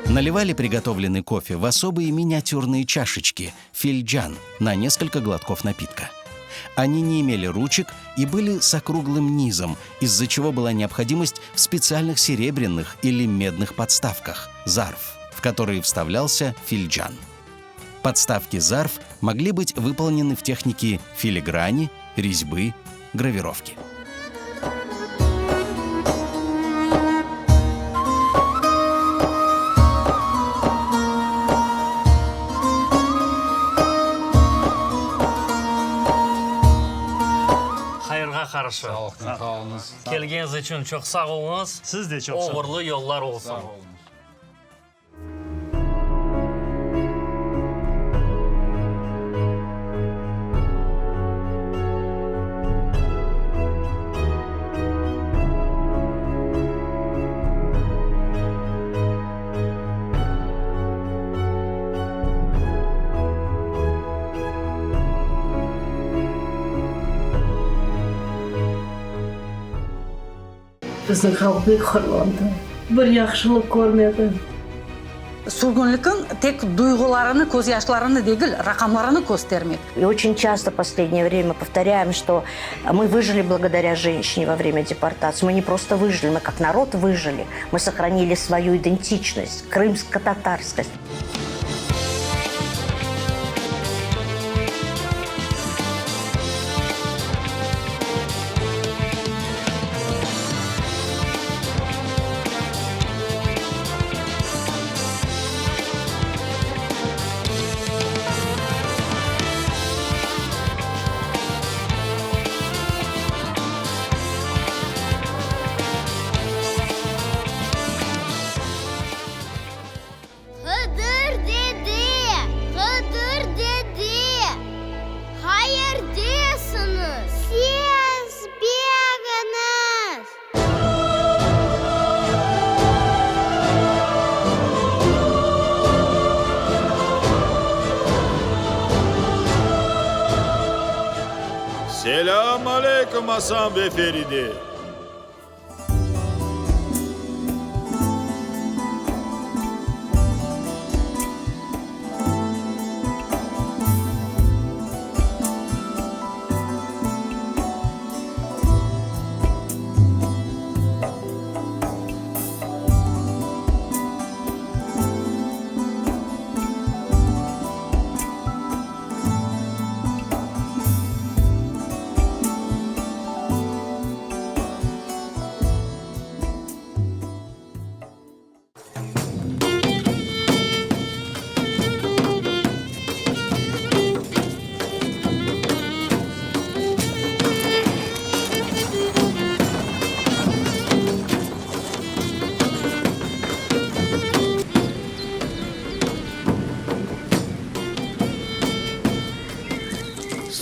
Наливали приготовленный кофе в особые миниатюрные чашечки – фильджан на несколько глотков напитка. Они не имели ручек и были с округлым низом, из-за чего была необходимость в специальных серебряных или медных подставках – зарф, в которые вставлялся фильджан. Подставки зарф могли быть выполнены в технике филиграни, резьбы, гравировки. Hayırğa qarşı. Sağ oluñız. Kelgeniñiz içün çoq sağ oluñız. Siz de çoq sağ oluñız. Oğurlı yollar olsun. Sağ oluñız. Bizim halq pek horlandı, bir yahşılıq körmedi. Sürgünlikniñ tek duyğularını, közyaşlarını degil, raqamlarını köstermek. И очень часто в последнее время повторяем, что мы выжили благодаря женщине во время депортации. Мы не просто выжили, мы как народ выжили. Мы сохранили свою идентичность, крымско-татарскость. Hıdır dede, Hıdır dede, qayerdesiñiz? Ses beriñiz! Selâm aleyküm, Asan ve Feride!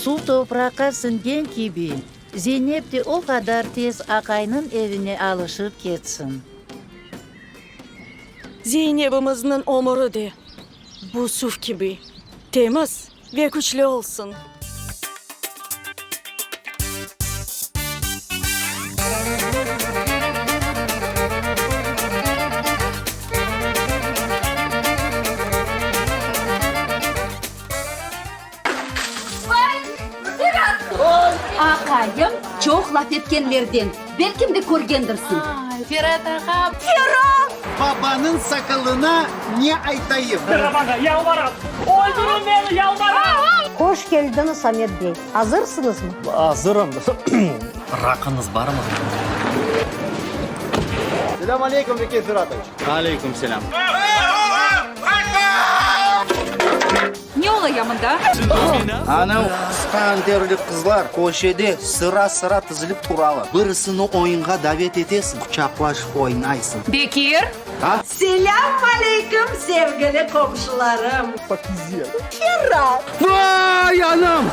Suv topraqqa siñgen kibi, Zeynep de o qadar tez aqaynıñ evine alışıp ketsin. Zeynebimizniñ ömüri de bu suv kibi temiz ve küçlü olsun. Aqayım çoq laf etkenlerden, belkim de körgendirsiñ. Ferat ağa! Ferat! Babanıñ saqalına ne aytayım? Ferat ağa, yalvaram, öldürün meni, yalvaram! Hoş keldiñiz, Amet bey. Azırsıñızmı? Azırım. Raqıñız barmı? Selâm aleyküm, Bekir Feratoviç. Aleyküm selâm. Ne oldı? ola ya mında? Anav qısqa anterli qızlar köşede sıra-sıra tizilip turalar. Birisini oyunğa davet etesiñ, quçaqlaşıp oynaysıñ. Bekir! A? Selâm aleyküm, sevgili qomşularım! Vay, anam!